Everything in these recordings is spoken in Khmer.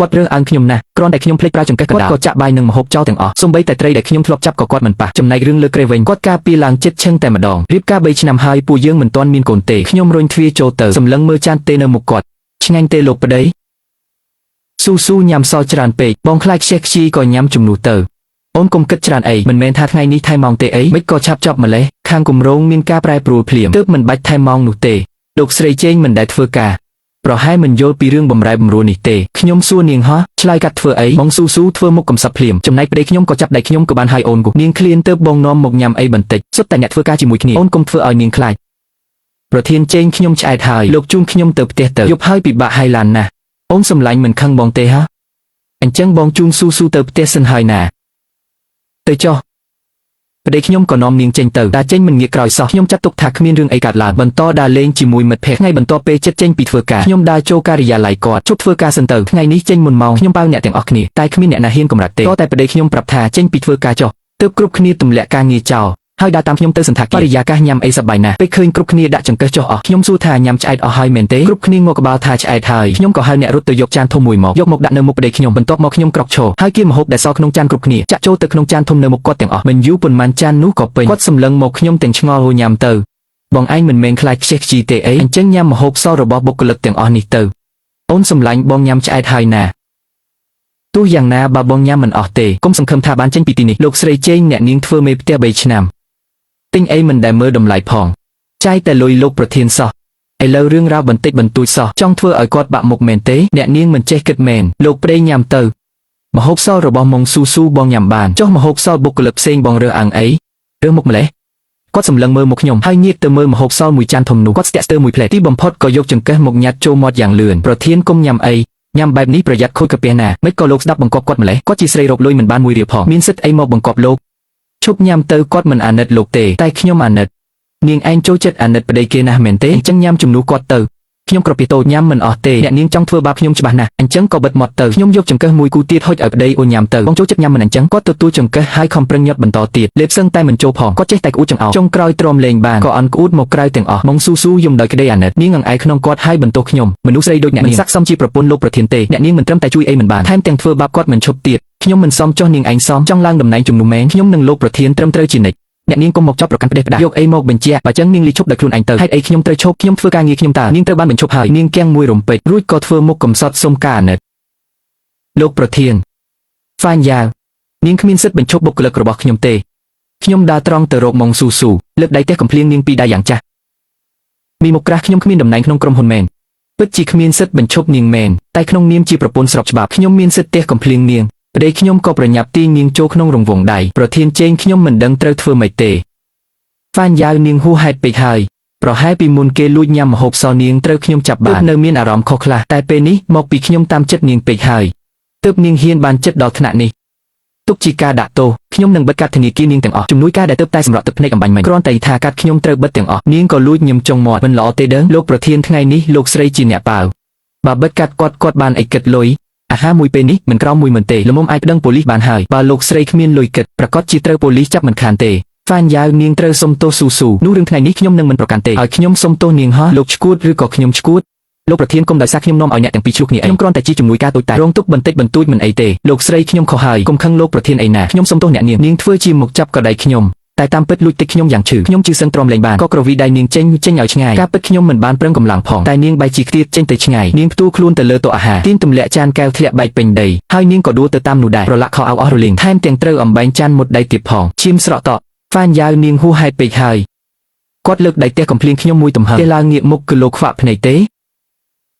គាត់រើសអើងខ្ញុំណាស់គ្រាន់តែខ្ញុំភ្លេចប្រើចង្កឹះកណ្ដាលគាត់ក៏ចាក់បាយនឹងម្ហូបចោលទាំងអស់សូម្បីតែត្រីដែលខ្ញុំធ្លាប់ចាប់ក៏គាត់មិនប៉ះចំណែករឿងលើក្រេវិញគាត់ការពារឡើងចិត្តឈឹងតែម្ដងរៀបការ3ឆ្នាំហើយពួកយើងមិនទាន់មានកូនទេខ្ញុំរុញទ្វារចូលទៅសម្លឹងមើលចានទេនៅមុខគាត់ឆ្ងាញ់ទេលោកប្តីស៊ូស៊ូញ៉ាំសល់ច្រើនពេកបងខ្លាចខ្ជិះខ្ជីក៏ញ៉ាំជំនួសទៅអូនកុំគិតច្រើនអីមិនមែនថាថ្ងៃនេះថែមម៉ោងទេអីមិនក៏ឆាប់ចប់ម្លេះខាងគម្រោងមានការប្រែប្រួលភ្លាមទើបមិនបាច់ថែមម៉ោងនោះទេលោកស្រីជេងមិនដែលធ្វើការប្រហែលមិនយល់ពីរឿងបំរែបំរួលនេះទេខ្ញុំសួរនាងហោះឆ្លើយកាត់ធ្វើអីបងស៊ូស៊ូធ្វើមុខកំសត់ភ្លាមចំណែកប្តីខ្ញុំក៏ចាប់ដៃខ្ញុំក៏បានហើយអូនគូនាងឃ្លានទើបបងនាំមកញ៉ាំអីបន្តិចសុទ្ធតែអ្នកធ្វើការជាមួយគ្នាអូនកុំធ្វើឲ្យនាងខ្លាចប្រធានជេងខ្ញុំឆ្អែតហើយលោកជូនខ្ញុំទៅផ្ទះទៅយប់ហើយពិបាកហើយឡានណាស់អូនសំឡាញ់មិនខឹងបងទេហ៎អញ្ចឹងបងជូនស៊ូស៊ូទៅផ្ទះសិនហើយណាទៅចុះប្តីខ្ញុំក៏នាំនាងចេញទៅតាចេញមិនងាកក្រោយសោះខ្ញុំចាត់ទុកថាគ្មានរឿងអីកើតឡើងបន្តដើរលេងជាមួយមិត្តភក្តិថ្ងៃបន្ទាប់ពេលចិត្តចេញពីធ្វើការខ្ញុំដើរចូលការិយាល័យគាត់ជប់ធ្វើការសិនទៅថ្ងៃនេះចេញមុនម៉ោងខ្ញុំប៉ៅអ្នកទាំងអស់គ្នាតែគ្មានអ្នកណាហ៊ានកម្រិតទេក៏តែប្តីខ្ញុំប្រាប់ថាចេញពីធ្វើការចុះទើបគ្រប់គ្នាទម្លាក់ការងារចោលហើយដើរតាមខ្ញុំទៅសន្តាគារបរិយាកាសញ៉ាំអីសប្បាយណាស់ពេលឃើញគ្រប់គ្នាដាក់ចង្កឹះចុះអស់ខ្ញុំសួរថាញ៉ាំឆ្អែតអស់ហើយមែនទេគ្រប់គ្នាងក់ក្បាលថាឆ្អែតហើយខ្ញុំក៏ហៅអ្នករត់ទៅយកចានធំមួយមកយកមកដាក់នៅមុខប្តីខ្ញុំបន្ទាប់មកខ្ញុំក្រោកឈរហើយគៀម្ហូបដែលសល់ក្នុងចានគ្រប់គ្នាចាក់ចូលទៅក្នុងចានធំនៅមុខគាត់ទាំងអស់មិនយូរប៉ុន្មានចាននោះក៏ពេញគាត់សម្លឹងមកខ្ញុំទាំងឆ្ងល់ហូញ៉ាំទៅបងឯងមិនមែនខ្លាចខ្ជិះខ្ជីទេអីអញ្ចឹងញ៉ាំម្ហូបសល់របស់បុគ្គលិកទាំងអស់នេះទៅអូនសម្លាញ់បងញ៉ាំឆ្អែតហើយណាទោះយ៉ាងណាបើបងញ៉ាំមិនអស់ទេកុំសង្ឃឹមថាបានចេញពីទីនេះលោកស្រីជេងអ្នកនាងធ្វើមេផ្ទះ3ឆ្នាំទិញអីមិនដែលមើលតម្លៃផងចាយតែលុយលោកប្រធានសោះឥឡូវរឿងរ៉ាវបន្តិចបន្តួចសោះចង់ធ្វើឲ្យគាត់បាក់មុខមែនទេអ្នកនាងមិនចេះគិតមែនលោកប្តីញ៉ាំទៅម្ហូបសល់របស់មុងស៊ូស៊ូបងញ៉ាំបានចុះម្ហូបសល់បុគ្គលិកផ្សេងបងរើសអើងអីរើសមុខម្លេះគាត់សម្លឹងមើលមុខខ្ញុំហើយងាកទៅមើលម្ហូបសល់មួយចានធំនោះគាត់ស្ទាក់ស្ទើរមួយភ្លែតទីបំផុតក៏យកចង្កឹះមកញ៉ាត់ចូលមាត់យ៉ាងលឿនប្រធានគុំញ៉ាំអីញ៉ាំបែបនេះប្រយ័ត្នខូចកាពះណាមិនក៏លោកស្ដាប់បង្គាប់គាត់ម្លេះគាត់ជាស្រីរកលុយមិនបានមួយរៀលផងមានសិទ្ធអីមកបង្គាប់លោកឈប់ញ៉ាំទៅគាត់មិនអាណិតលោកទេតែខ្ញុំអាណិតនាងឯងចូលចិត្តអាណិតប្តីគេណាស់មែនទេអញ្ចឹងញ៉ាំជំនួសគាត់ទៅខ្ញុំក្រពីតូចញ៉ាំមិនអស់ទេអ្នកនាងចង់ធ្វើបាបខ្ញុំច្បាស់ណាស់អញ្ចឹងក៏បិទមាត់ទៅខ្ញុំយកចង្កឹះមួយគូទៀតហុចឲ្យប្តីអូនញ៉ាំទៅបងចូលចិត្តញ៉ាំមិនអញ្ចឹងគាត់ទទួលចង្កឹះហើយខំប្រឹងញាត់បន្តទៀតលេបសឹងតែមិនចូលផងគាត់ចេះតែក្អួតចង្អោរចុងក្រោយទ្រាំលេងបានក៏អន់ក្អួតមកក្រៅទាំងអស់ម៉ងស៊ូស៊ូយំដោយក្តីអាណិតនាងអង្អែលក្នុងគាត់ហើយបន្ទោសខ្ញុំមនុស្សស្រីដូចអ្នកនាងមិនស័ក្តិសមជាប្រពន្ធលោកប្រធានទេអ្នកនាងមិនត្រឹមតែជួយអីមិនបានថែមទាំងធ្វើបាបគាត់មិនឈប់ទៀតខ្ញុំមិនសមចុះនាងឯងសមចង់ឡើងតំណែងជំនុំមែនខ្ញុំនិងលោកប្រធានត្រឹមត្រូវជានិច្ចអ្នកនាងកុំមកចោទប្រកាន់ផ្ដេសផ្ដាសយកអីមកបញ្ជាក់បើចឹងនាងលីឈប់ដោយខ្លួនឯងទៅហេតុអីខ្ញុំត្រូវឈប់ខ្ញុំធ្វើការងារខ្ញុំតើនាងត្រូវបានបញ្ឈប់ហើយនាងគាំងមួយរំពេចរួចក៏ធ្វើមុខកំសត់សុំការអាណិតលោកប្រធានហ្វាញយ៉ាវនាងគ្មានសិទ្ធិបញ្ឈប់បុគ្គលិករបស់ខ្ញុំទេខ្ញុំដើរត្រង់ទៅរកម៉ុងស៊ូស៊ូលើកដៃទះកំភ្លៀងនាងពីរដៃយ៉ាងចាស់មីមុខក្រាស់ខ្ញុំគ្មានតំណែងក្នុងក្រុមហ៊ុនមែនពិតជាគ្មានសិទ្ធិបញ្ឈប់នាងមែនតែក្នុងនាមជាប្រពន្ធស្របច្បាប់ខ្ញុំមានសិទ្ធិទះកំភ្លៀងនាងប្តីខ្ញុំក៏ប្រញាប់ទាញនាងចូលក្នុងរង្វង់ដៃប្រធានជេងខ្ញុំមិនដឹងត្រូវធ្វើម៉េចទេហ្វាញយ៉ាវនាងហួសហេតុពេកហើយប្រហែលពីមុនគេលួចញ៉ាំម្ហូបសល់នាងត្រូវខ្ញុំចាប់បានទើបនៅមានអារម្មណ៍ខុសខ្លះតែពេលនេះមកពីខ្ញុំតាមចិត្តនាងពេកហើយទើបនាងហ៊ានបានចិត្តដល់ថ្នាក់នេះទុកជាការដាក់ទោសខ្ញុំនឹងបិទកាត់ធនាគារនាងទាំងអស់ជំនួយការដែលទើបតែសម្រក់ទឹកភ្នែកអំបញ្ញមិញគ្រាន់តែថាកាត់ខ្ញុំត្រូវបិទទាំងអស់នាងក៏លួចញឹមចុងមាត់មិនល្អទេដឹងលោកប្រធានថ្ងៃនេះលោកស្រីជាអ្នកប៉ាវបើបិទកាត់គាត់គាត់បានអីគិតលុយអាហារមួយពេលនេះមិនក្រោមមួយមិនទេល្មមអាចប្តឹងប៉ូលីសបានហើយបើលោកស្រីគ្មានលុយគិតប្រកាសជាត្រូវប៉ូលីសចាប់មិនខានទេហ្វាញយ៉ាវនាងត្រូវសុំទោសស៊ូស៊ូនោះរឿងថ្ងៃនេះខ្ញុំនឹងមិនប្រកាន់ទេឲ្យខ្ញុំសុំទោសនាងហោះលោកឈួតឬក៏ខ្ញុំឈួតលោកប្រធានគុំដោយសារខ្ញុំនាំឲ្យអ្នកទាំងពីរឆ្លោះគ្នាអីខ្ញុំគ្រាន់តែជាជំនួយការតូចតាចរងទុកបន្តិចបន្តួចមិនអីទេលោកស្រីខ្ញុំខុសហើយកុំខឹងលោកប្រធានអីណាខ្ញុំសុំទោសអ្នកនាងនាងធ្វើជាមកចាប់កដៃខ្ញុំតែតាមពិតលួចតិចខ្ញុំយ៉ាងឈឺខ្ញុំជឿសឹងទ្រាំលែងបានក៏ក្រវីដៃនាងចេញចេញឲ្យឆ្ងាយការពិតខ្ញុំមិនបានប្រឹងកម្លាំងផងតែនាងបែរជាខ្ទាតចេញទៅឆ្ងាយនាងផ្ទួខ្លួនទៅលើតុអាហារទាញទម្លាក់ចានកែវធ្លាក់បែកពេញដីហើយនាងក៏ដួលទៅតាមនោះដែរប្រឡាក់ខោអាវអស់រលីងថែមទាំងត្រូវអំបែងចានមុតដៃទៀតផងឈាមស្រក់តក់ហ្វាញយ៉ាវនាងហួសហេតុពេកហើយគាត់លើកដៃទះកំភ្លៀងខ្ញុំមួយទំហឹងទេឡើងងាកមុខគឺលោកខ្វាក់ភ្នែកទេ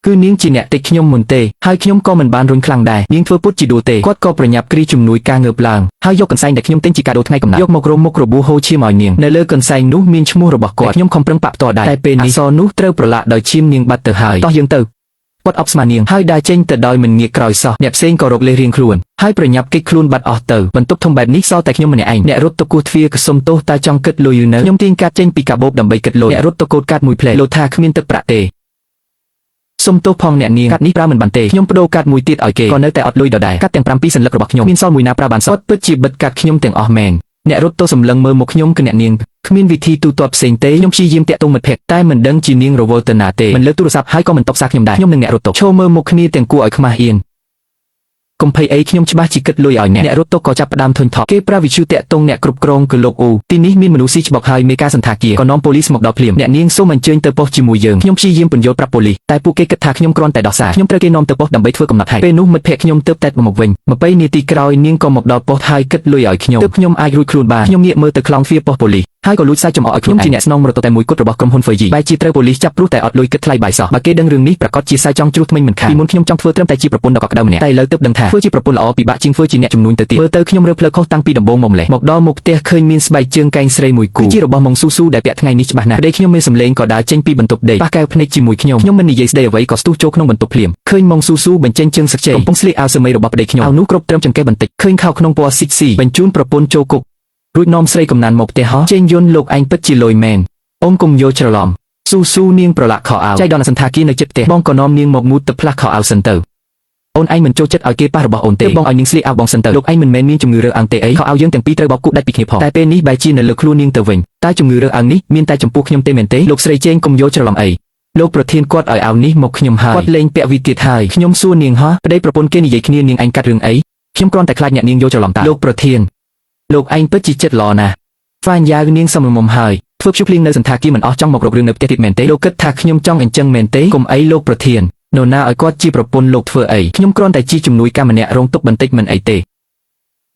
គឺនាងជាអ្នកតិចខ្ញុំមុនទេហើយខ្ញុំក៏មិនបានរុញខ្លាំងដែរនាងធ្វើពុតជាដួលទេគាត់ក៏ប្រញាប់គ្រីជំនួយការងើបឡើងហើយយកកន្សែងដែលខ្ញុំទិញជាកាដូថ្ងៃកំណើតយកមករមមុខរបួសហូរឈាមឲ្យនាងនៅលើកន្សែងនោះមានឈ្មោះរបស់គាត់ខ្ញុំខំប្រឹងប៉ាក់ផ្ទាល់ដែរតែពេលនេះអក្សរនោះត្រូវប្រឡាក់ដោយឈាមនាងបាត់ទៅហើយតោះយើងទៅគាត់អបស្មានាងហើយដើរចេញទៅដោយមិនងាកក្រោយសោះអ្នកផ្សេងក៏រកលេសរៀងខ្លួនហើយប្រញាប់គេចខ្លួនបាត់អស់ទៅបន្ទប់ធំបែបនេះសល់តែខ្ញុំម្នាក់ឯងអ្នករត់ទៅគោះទ្វារក៏សុំទោសតើចង់គិតលុយឬនៅខ្ញុំទាញកាត់ចេញពីកាបូបដើម្បីគិតលុយអ្នករត់ទៅកូតកាត់មួយផ្លែលោថាគ្មានទឹកប្រាក់ទេសុំទោសផងអ្នកនាងកាត់នេះប្រើមិនបានទេខ្ញុំបដូរកាត់មួយទៀតឲ្យគេក៏នៅតែអត់លុយដដែលកាត់ទាំង7សន្លឹករបស់ខ្ញុំមានសល់មួយណាប្រើបានសោះគាត់ពិតជាបិទកាត់ខ្ញុំទាំងអស់មែនអ្នករត់ទៅសម្លឹងមើលមុខខ្ញុំគឺអ្នកនាងគ្មានវិធីទូទាត់ផ្សេងទេខ្ញុំព្យាយាមតាក់ទងមិត្តភក្តិតែមិនដឹងជានាងរវល់ទៅណាទេមិនលើកទូរស័ព្ទហើយក៏មិនតបសារខ្ញុំដែរខ្ញុំនិងអ្នករត់ទៅឈរមើលមុខគ្នាទាំងគួរឲ្យខ្មាស់អៀន កុំភ័យអីខ្ញុំច្បាស់ជាគិតលុយឲ្យអ្នកអ្នករត់តុក៏ចាប់ផ្ដើមធុញថប់គេប្រាវិទ្យុតាក់ទងអ្នកគ្រប់គ្រងគឺលោកអ៊ូទីនេះមានមនុស្សស៊ីច្បុកហើយមេការសន្តាគារក៏នាំប៉ូលីសមកដល់ភ្លាមអ្នកនាងសូមអញ្ជើញទៅប៉ុស្តិ៍ជាមួយយើងខ្ញុំព្យាយាមពន្យល់ប្រាប់ប៉ូលីសតែពួកគេគិតថាខ្ញុំគ្រាន់តែដោះសារខ្ញុំត្រូវគេនាំទៅប៉ុស្តិ៍ដើម្បីធ្វើកំណត់ហេតុពេលនោះមិត្តភក្តិខ្ញុំទើបតែមកវិញ20នាទីក្រោយនាងក៏មកដល់ប៉ុស្តិ៍ហើយគិតលុយឲ្យខ្ញុំទើបខ្ញុំអាចរួចខ្លួនបានខ្ញុំងាកមើលទៅខ្លោងទ្វារប៉ុស្តិ៍ប៉ូលីសហើយក៏លួចសើចចំអកឲ្យខ្ញុំជាអ្នកស្នងមរតកតែមួយគត់របស់ក្រុមហ៊ុន Fuji បែរជាត្រូវប៉ូលីសចាប់ព្រោះតែអត់លុយគិតថ្លៃបាយសោះបើគេដឹងរឿងនេះប្រកាសជាសើចចង់ជ្រុះធ្មេញមិនខានពីមុនខ្ញុំចង់ធ្វើត្រឹមតែជាប្រពន្ធដ៏កក់ក្ដៅម្នាក់តែឥឡូវទើបដឹងថាធ្វើជាប្រពន្ធល្អពិបាកជាងធ្វើជាអ្នកជំនួញទៅទៀតមើលទៅខ្ញុំរើផ្លូវខុសតាំងពីដំបូងមកម្លេះមកដល់មុខផ្ទះឃើញមានស្បែកជើងកែងស្រីមួយគូគឺជារបស់ម៉ុងស៊ូស៊ូដែលពាក់ថ្ងៃនេះច្បាស់ណាស់ប្តីខ្ញុំមានសម្លេងក៏ដើរចេញពីបន្ទប់ដេកប៉ះកែវភ្នែកជាមួយខ្ញុំខ្ញុំមិននិយាយស្ដីអ្វីក៏ស្ទុះចូលក្នុងបន្ទប់ភ្លាមឃើញម៉ុងស៊ូស៊ូបញ្ចេញជើងសឹកជ័យកំពុងស្លៀកអាវសមីរបស់ប្តីខ្ញុំអាវនោះគ្រប់ត្រឹមចង្កេះបន្តិចឃើញខោក្នុងពណ៌ស៊ីកស៊ីបញ្ជូនប្រពន្ធចូលគុករួចនាំស្រីកំណានមកផ្ទះហោះចេញយន្តលោកឯងពិតជាលយមែនអូនកុំយកច្រឡំស៊ូស៊ូនាងប្រឡាក់ខោអាវចៃដន្យសន្តាគារនៅជិតផ្ទះបងក៏នាំនាងមកងូតទឹកផ្លាស់ខោអាវសិនទៅអូនឯងមិនចូលចិត្តឲ្យគេប៉ះរបស់អូនទេបងឲ្យនាងស្លៀកអាវបងសិនទៅលោកឯងមិនមែនមានជំងឺរើសអើងទេអីខោអាវយើងទាំងពីរត្រូវបោកគក់ដាច់ពីគ្នាផងតែពេលនេះបែរជានៅលើខ្លួននាងទៅវិញតែជំងឺរើសអើងនេះមានតែចំពោះខ្ញុំទេមែនទេលោកស្រីជេងកុំយកច្រឡំអីលោកប្រធានគាត់ឲ្យអាវនេះមកខ្ញុំហើយគាត់លេងពាក់វីទៀតហើយខ្ញុំសួរនាងហោះប្តីប្រពន្ធគេនិយាយគ្នានាងឯងកាត់រឿងអីខ្ញុំគ្រាន់តែខ្លាចអ្នកនាងយកច្រឡំតាលោកប្រធានលោកឯងពិតជាចិត្តល្អណាស់ហ្វានយ៉ាវនាងសមមុំហើយធ្វើព្យុះភ្លៀងនៅសន្តាគារមិនអស់ចង់មករករឿងនៅផ្ទះទៀតមែនទេលោកគិតថាខ្ញុំចង់អញ្ចឹងមែនទេកុំអីលោកប្រធាននរណាឲ្យគាត់ជាប្រពន្ធលោកធ្វើអីខ្ញុំគ្រាន់តែជាជំនួយការម្នាក់រងទុកបន្តិចមិនអីទេ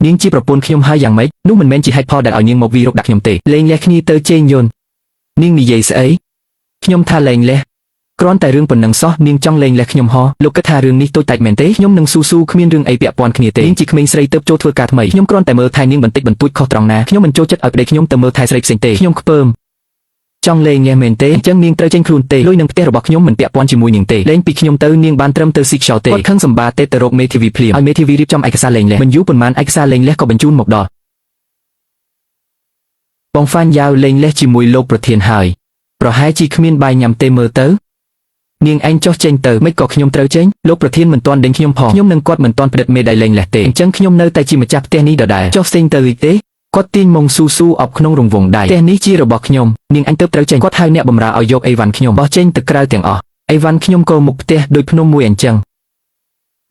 នាងជាប្រពន្ធខ្ញុំហើយយ៉ាងម៉េចនោះមិនមែនជាហេតុផលដែលឲ្យនាងមកវីរកដាក់ខ្ញុំទេលេងលះគ្នាទៅជេងយន្តនាងនិយាយស្អីខ្ញុំថាលេងលះគ្រាន់តែរឿងប៉ុណ្ណឹងសោះនាងចង់លេងលះខ្ញុំហោះលោកគិតថារឿងនេះតូចតាចមែនទេខ្ញុំនឹងស៊ូស៊ូគ្មានរឿងអីពាក់ព័ន្ធគ្នាទេនាងជាក្មេងស្រីទើបចូលធ្វើការថ្មីខ្ញុំគ្រាន់តែមើលថែនាងបន្តិចបន្តួចខុសត្រង់ណាខ្ញុំមិនចូលចិត្តឲ្យប្តីខ្ញុំទៅមើលថែស្រីផ្សេងទេខ្ញុំខ្ពើមចង់លេងលះមែនទេអញ្ចឹងនាងត្រូវចេញខ្លួនទេលុយនឹងផ្ទះរបស់ខ្ញុំមិនពាក់ព័ន្ធជាមួយនាងទេលេងពីខ្ញុំទៅនាងបានត្រឹមទៅស៊ីខ្យល់ទេគាត់ខឹងសម្បាទេទៅរកមេធាវីភ្លាមឲ្យមេធាវីរៀបចំឯកសារលេងលះមិនយូរប៉ុន្មានឯកសារលេងលះក៏បញ្ជូនមកដល់បងហ្វានយ៉ាវលេងលះជាមួយលោកប្រធានហើយប្រហែលជាគ្មានបាយញ៉ាំទេមើលទៅនាងឯងចុះចេញទៅមិនក៏ខ្ញុំត្រូវចេញលោកប្រធានមិនទាន់ដេញខ្ញុំផងខ្ញុំនឹងគាត់មិនទាន់ផ្ដិតមេដៃលេងលះទេអញ្ចឹងខ្ញុំនៅតែជាម្ចាស់ផ្ទះនេះដដែលចុះផ្សេងទៅវិញទេគាត់ទាញមុងស៊ូស៊ូអបក្នុងរង្វង់ដៃផ្ទះនេះជារបស់ខ្ញុំនាងអញទៅត្រូវចេញគាត់ហៅអ្នកបម្រើឲ្យយកអីវ៉ាន់ខ្ញុំបោះចេញទៅក្រៅទាំងអស់អីវ៉ាន់ខ្ញុំក៏មុខផ្ទះដូចភ្នំមួយអញ្ចឹង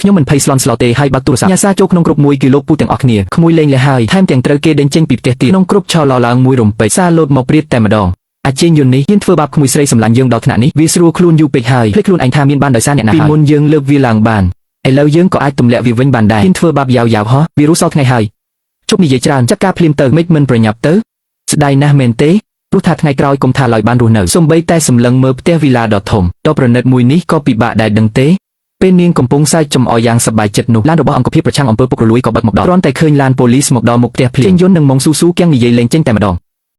ខ្ញុំមិនភ័យស្លន់ស្លោទេហើយបើកទូរស័ព្ទញ៉ាសាចូលក្នុងគ្រប់មួយគីឡូពូទាំងអស់គ្នាក្មួយលេងលះហើយថែមទាំងត្រូវគេដេញចេញពីផ្ទះទៀតក្នុងគ្រប់ឆោឡឡើងមួយរំពេចសាលោតមកព្រាតតែម្ដងអាជេងយន្តនេះហ៊ានធ្វើបាបក្មួយស្រីសម្លាញ់យើងដល់ថ្នាក់នេះវាស្រួលខ្លួនយូរពេកហើយភ្លេចខ្លួនឯងថាមានបានដោយសារអ្នកណាហើយពីមុនយើងលើកវាឡើងបានឥឡូវយើងក៏អាចទម្លាក់វាវិញបានដែរហ៊ានធ្វើបាបយ៉ាវយ៉ាវហោះវារស់សល់ថ្ងៃហើយជប់និយាយច្រើនចាត់ការភ្លាមទៅមិនមិនប្រញាប់ទៅស្ដាយណាស់មែនទេព្រោះថាថ្ងៃក្រោយកុំថាឡើយបានរស់នៅសំបីតែសម្លឹងមើលផ្ទះវីឡាដ៏ធំដ៏ប្រណិតមួយនេះក៏ពិបាកដែរដឹងទេពេលនាងកំពុងសើចចំអកយ៉ាងសប្បាយចិត្តនោះឡានរបស់អង្គភាពប្រឆាំងអំពើពុករលួយក៏បើកមកដល់គ្រាន់តែឃើញឡានប៉ូលីសមកដល់មុខផ្ទះភ្លាមចេញយន្តនិងម៉ុងស៊ូស៊ូគៀងនិយាយលេងចេញតែម្ដង